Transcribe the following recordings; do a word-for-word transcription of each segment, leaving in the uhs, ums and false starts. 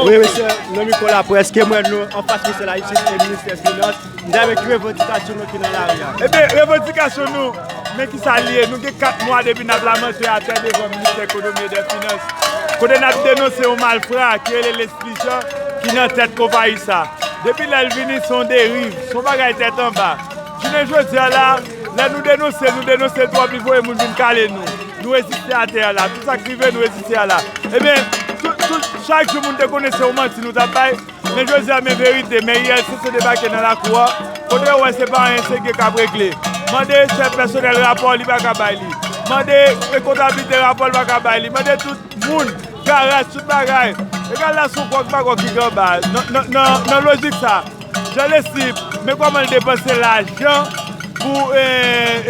Wi, mesye, nan mikwo laprès, ke m wè nou anfas Ministè Lajistis e Ministè Finans, m ta vle ki revandikasyon nou ki nan lari a. Ebyen, revandikasyon nou, men ki sa l ye, nou gen kat mwa depi n ap lamante atè devan Ministè Ekonomi e dè Finans, kote n ap denonse yon malfra ki rele Leslie Jean, ki nan tèt konpayi sa. Depi lè l vini, se yon deriv, se yon bagay tèt anba. Jounen jodi a la, lè nou denonse l, nou denonse l twòp, li voye moun vin kale nou. Nou reziste atè a la. Tout sa k rive, nou reziste a la. Ebyen, tout, tout, chak jou moun te konnen se yon manti nou t ap bay, men jodi a, men verite, men I L C C debake nan lakou a. Kote yo wè se pa anyen serye k ap regle. Mande chèf pèsonèl rapò, li pa ka bay li. Mande, e, kontablite rapò, li pa ka bay li. Mande tout moun, garaj, tout bagay. Egal la, se yon kwòk pa kwòk ki gen anba. Nan, nan, nan, nan lojik sa, Jean Leslie, men kòman l depanse lajan pou, e,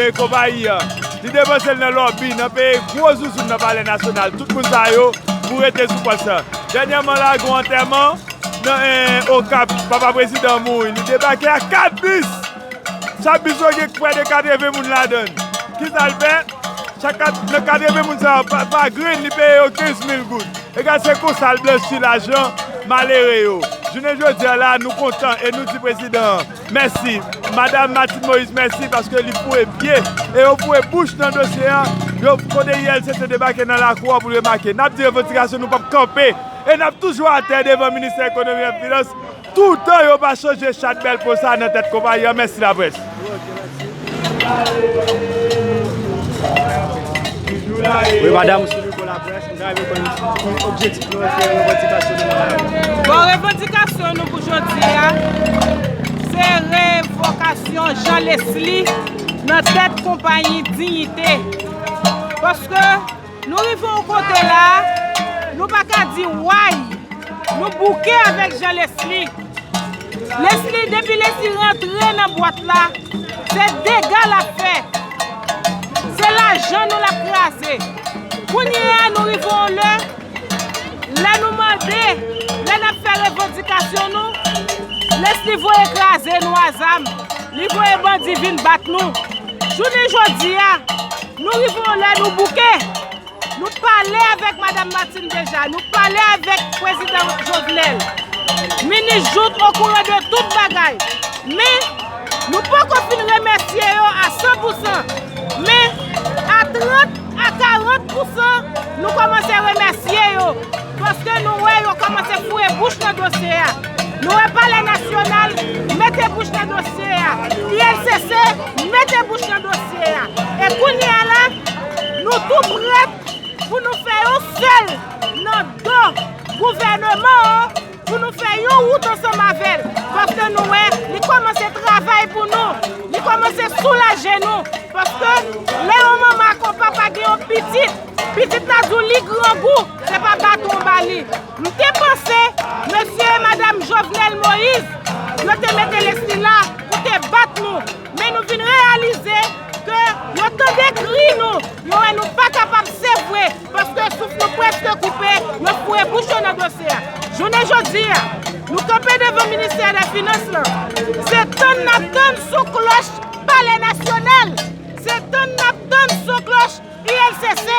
e, konpayi an. Li depanse l nan lòbi, nan peye gwo zouzoun nan Palè Nasyonal. Tout moun sa yo pou rete sou pòs la. Dènyèman la, gen yon antèman nan, e, Okap, papa prezidan mouri. Li debake ak kat bis. Chak bis yo gen prè de katreven moun ladan l. Kisa l fè? Chak kat-, nan katreven moun sa yo, pa, pa grenn, li peye yo kenz mil goud. Egal, se konsa l blanchi lajan malere yo. Jounen jodi a la, nou kontan e nou di prezidan an mèsi. Madanm Martine Moïse, mèsi paske li foure pye e yo foure bouch nan dosye a. Yo kote I L C C debake nan lakou a pou l remake. N ap di revandikasyon nou p ap kanpe e n ap toujou atè devan Ministè Ekonomi ak Finans. Toutan yo pa chanje chat bèl po sa nan tèt konpayi an. Mèsi laprès. Wi, madanm, sou mikwo laprès, nou ta renmen konn ki objektif nou, ki revandikasyon nou nan la. Bon, revandikasyon nou pou jodi a, se revokasyon Jean Leslie nan tèt konpayi Dignité. Paske nou rive yon kote la, nou pa ka di way. Nou bouke avèk Jean Leslie. Leslie, depi Leslie rantre nan bwat la, se dega l ap fè. Se lajan nou l ap kraze. Kounye a, nou rive yon lè, lè nou mande, lè n ap fè revandikasyon nou, Leslie voye kraze nou a zam. Li voye bandi vin bat nou. Jounen jodi a, nou rive yon lè, nou bouke. Nou pale avèk Madanm Martine deja, nou pale avèk Prezidan Jovenel. Minis Jouthe okouran de tout bagay. Men, nou poko fin remèsye yo a san pou san. Men, a trant a karant pou san, nou kòmanse remèsye yo. Paske nou wè yo kòmanse foure bouch nan dosye a. Nou wè Palè Nasyonal mete bouch nan dosye a. I L C C mete bouch nan dosye a. E kounye a la, nou tou prèt pou nou fè yon sèl nan do gouvèneman an, pou nou fè yon wout ansanm avè l. Paske nou wè, li kòmanse travay pou nou. Li kòmanse soulaje nou. Paske lè yon manman ak yon papa gen yon pitit, pitit la di w li grangou, se pa baton w ba li. M te panse, mesye e madanm Jovenel Moïse, yo te mete Leslie la pou te bat nou. Men nou vin reyalize ke yo tande kri nou, yo wè nou pa kapab, se vre, paske souf nou prèske koupe, yo foure bouch yo nan dosye a. Jounen jodi a, nou kanpe devan Ministè dè Finans lan. Se tann n ap tann son klòch Palè Nasyonal. Se tann n ap tann son klòch I L C C.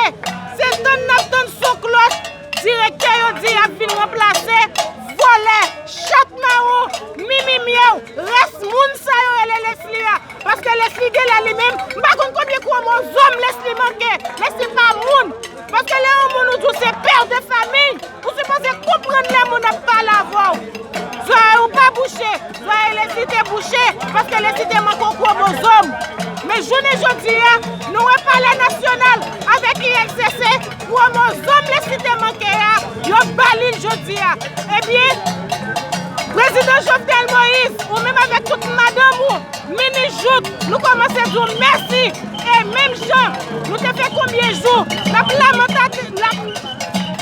Se tann n ap tann son klòch direktè yo di y ap vin ranplase. Vòlè, chat mawon, mimi myew, rès moun sa yo rele Leslie a. Paske Leslie genlè li menm, m pa konn konbyen kwomozòm Leslie manke. Leslie pa moun. Paske lè yon moun ou di w se pè de famiy, ou sipoze konprann lè moun ap pale avè w. Zòrèy ou pa bouche, zòrèy Leslie te bouche, paske Leslie te manke yon kwomozòm. Men jounen jodi a, nou wè Palè Nasyonal avèk I L C C, kwomozòm Leslie te manke a, yo ba li l jodi a. Ebyen, Prezidan Jovenel Moïse, ou menm avèk tout madanm ou, Minis Jouthe, nou kòmanse di w mèsi. E menm jan nou te fè konbyen jou n ap lamante, n ap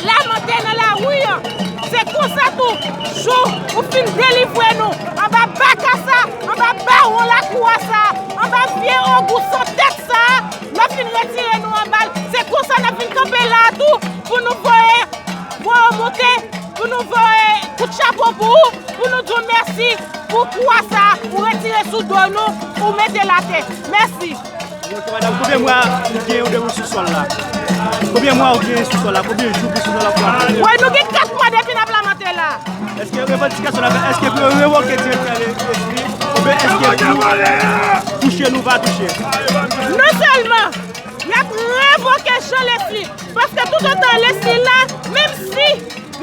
lamante nan lari an, se konsa tou, jou ou fin delivre nou anba baka sa, anba bawon lakou a sa, anba vye ogou san tèt sa, lè w fin retire nou anba l, se konsa n ap vin kanpe la a tou pou nou voye, voye w monte, pou nou voye kout chapo pou ou, pou nou di w mèsi pou kwa sa ou retire sou do nou, ou mete l atè. Mèsi. Ok, madanm, konbyen mwa ou gen depi w sou sòl la? Konbyen mwa ou gen sou sòl la? Konbyen jou ou gen sou sòl la pou apre? Wi, nou gen kat mwa depi n ap lamante la. Revandikasyon la, èske pou yo revoke direktè Leslie, oubyen èske pou touche nou va touche? Non sèlman y ap revoke Jean Leslie, paske toutotan Leslie la, menm si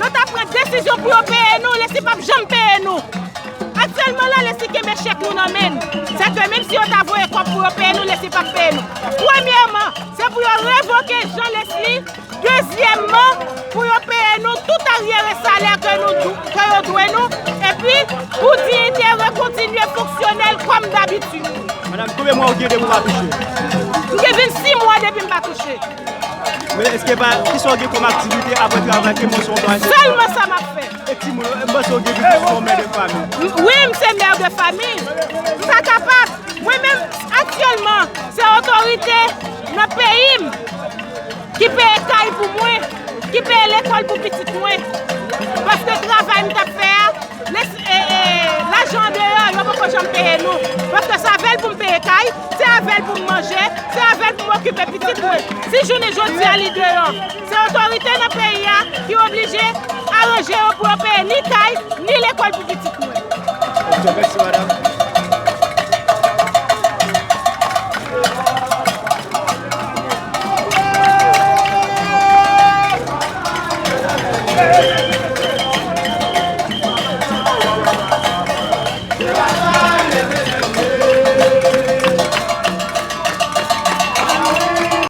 yo ta pran desizyon pou yo peye nou, Leslie p ap janm peye nou. Aktyèlman la, Leslie kenbe chèk nou nan men l. Sèke menm si yo ta voye kòb pou yo peye nou, Leslie p ap peye nou. Premyèman, se pou yo revoke Jean Leslie. Dezyèmman, pou yo peye nou tout aryere salè ke nou dou- ke yo dwe nou, epi pou Diyite rekontinye fonksyonèl kòm dabitid. Madanm, konbyen mwa ou gen depi w pa touche? M gen vennsis mwa depi m pa touche. Men èske pa, kisa w gen kòm aktivite apre travay ke mwen se yon bagay? Sèlman sa m ap fè. E timoun yo, m panse w gen pitit, ou se yon mè de fanmi. M- Wi, m se mè de fanmi. M pa kapab. Mwen menm, aktyèlman, se otorite nan peyi m ki peye kay pou mwen, ki peye lekòl pou pitit mwen. Paske travay m t ap fè a, les- e, e, lajan andeyò, yo poko janm peye nou. Paske se avè l pou m peye kay, se avè l pou m manje, se avè l pou m okipe pitit mwen. Si jounen jodi a li deyò, se otorite nan peyi a ki oblije aranje yo pou yo peye ni kay, ni lekòl pou pitit mwen. Ok, mèsi, madanm.